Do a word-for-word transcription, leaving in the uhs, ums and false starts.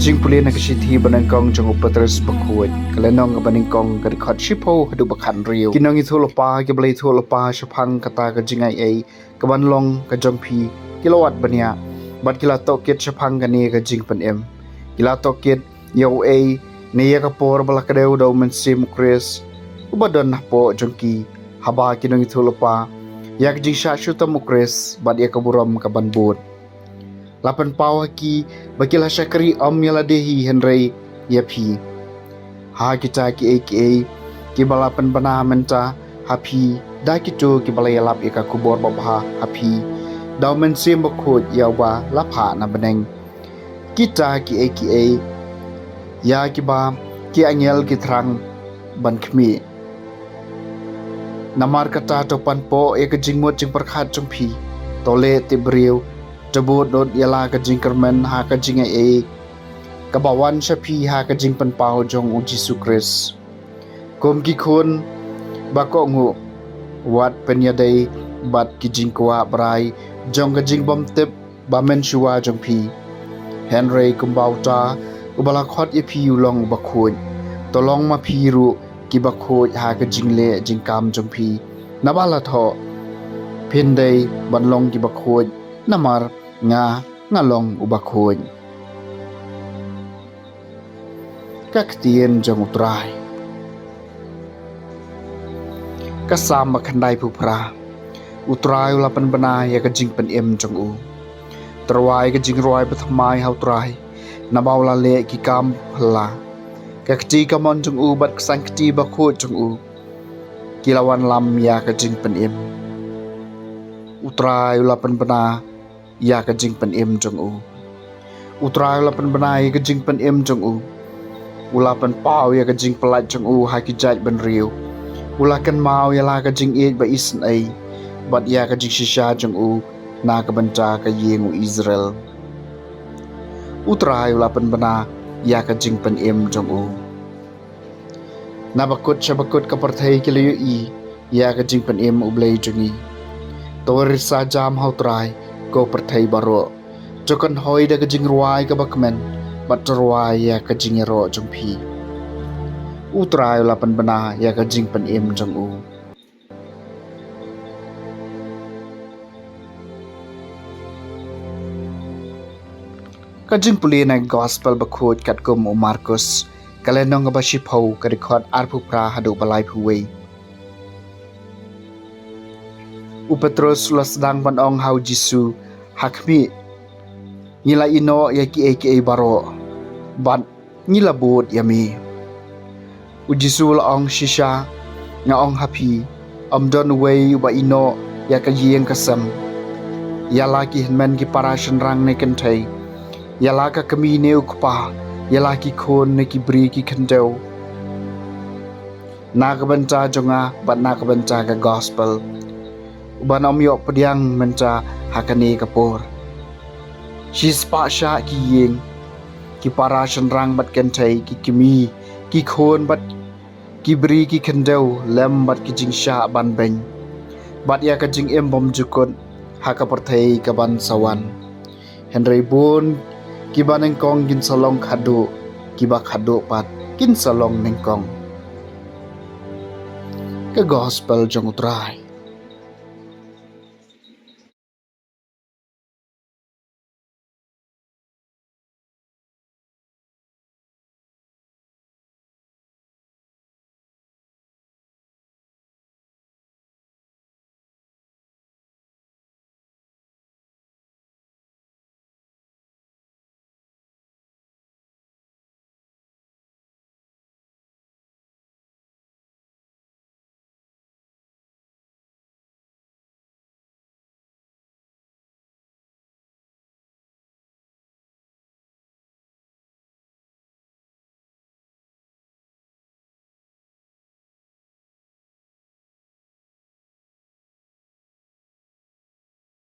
Jingpule na ka shithi banyngkong jong u Petros bakhuid, ka lynnong kaba nyngkong, ka dkhot shiphew haduh ba khathynriew. Ki nongïathuhlypa kiba la ïathuhlypa shaphang kata ka jingaiei kaban long ka jong phi, ki la wad bniah, bad ki la tohkit shaphang kane ka jingpynim. Ki la tohkit ïa uei ne ïa ka por ba la kdew da u Mynsiem u Khrist, uba don hapoh jong ki, haba ki nongïathuhlypa ïa ka jingshah shitom u Khrist bad ïa ka burom kaban bud. La pynpaw ha ki ba ki la shakri ym ïa lade hi hynrei ïa phi. Ha kita kiei kiei kiba la pynbna mynta ha phi da kito kiba la ïalap ïa ka khubor babha ha phi da u Mynsiem Bakhuid ïa uba la phah na bneng. Kita kiei kiei ïa kiba ki angel ki thrang ban khmih. Namar kata to pan poh ïa ka jingmut jingpyrkhat jong phi, to leh tip briew, to bud nud ïa la ka jingkyrmen ha ka jingaiei kaba wan sha phi ha ka jingpynpaw jong u Jisu Khrist. Kum ki khun ba kohnguh, wat pynïadei bad ki jingkwah brai jong ka jingbymtip ba mynshuwa jong phi. Hynrei kumba uta uba la khot ïa phi u long uba khuid, to long ma phi ruh kiba khuid ha ka jingleh jingkam jong phi. Naba la thoh, phin dei ban long kiba khuid, namar nga, nga long uba khuid. Ka ktien jong u Trai. Ka Salm ba khyndaiphew phra. U Trai u la pynbna ïa ka jingpynim jong u. To rwai ka jingrwai bathymmai ha u Trai, naba u la leh ki kam phylla. Ka kti kamon jong u bad ka saiñ kti bakhuid jong u, ki la wanlam ïa ka jingpynim. U Trai u la pynbna ïa ka jingpynim jong u. U Trai u la pynbna ïa ka jingpynim jong u. U la pynpaw ïa ka jingpyllait jong u ha ki jaitbynriew. U la kynmaw ïa la ka jingïeit ba isynei bad ïa ka jingshisha jong u na ka bynta ka ïing u Israel. U Trai u la pynbna ïa ka jingpynim jong u. Na bakut sha bakut ka pyrthei ki la ïohi ïa ka jingpynim U Blei jong ngi. To risa jam ha U Trai, ko pyrthei baroh. To kynhoi da ka jingrwai kaba kmen, bad to rwai ïa ka jingïaroh jong phi. U Trai u la pynbna ïa ka jingpynim jong u. Ka jingpule na Gospel bakhuid katkum u Markus, ka lynnong kaba shiphew, ka dkhot arphew phra haduh ba laiphew wei. U Petros u la sdang ban ong ha u Jisu, ha khmih, ngi la ïehnoh ïa kiei kiei baroh, bad ngi la bud ïa me. U Jisu u la ong, shisha nga ong ha phi, ym don uwei uba ïehnoh ïa ka ïing ka sem, ïa la ki hynmen ki para shynrang ne kynthei, ïa la ka kmie ne u kpa, ïa la ki khun ne ki briew ki khyndew, na ka bynta jong nga bad na ka bynta ka Gospel, uban ym ïoh pdiang mynta ha kane ka por. Shispah shah ki ïing, ki para shynrang bad kynthei, ki kmie, ki khun bad ki briew ki khyndew, lem bad ki jingshah ban beiñ, bad ïa ka jingim bymjukut ha ka pyrthei kaban sa wan. Hynrei bun kiba nyngkong kin sa long khadduh, kiba khadduh pat kin sa long nyngkong. Ka Gospel jong U Trai.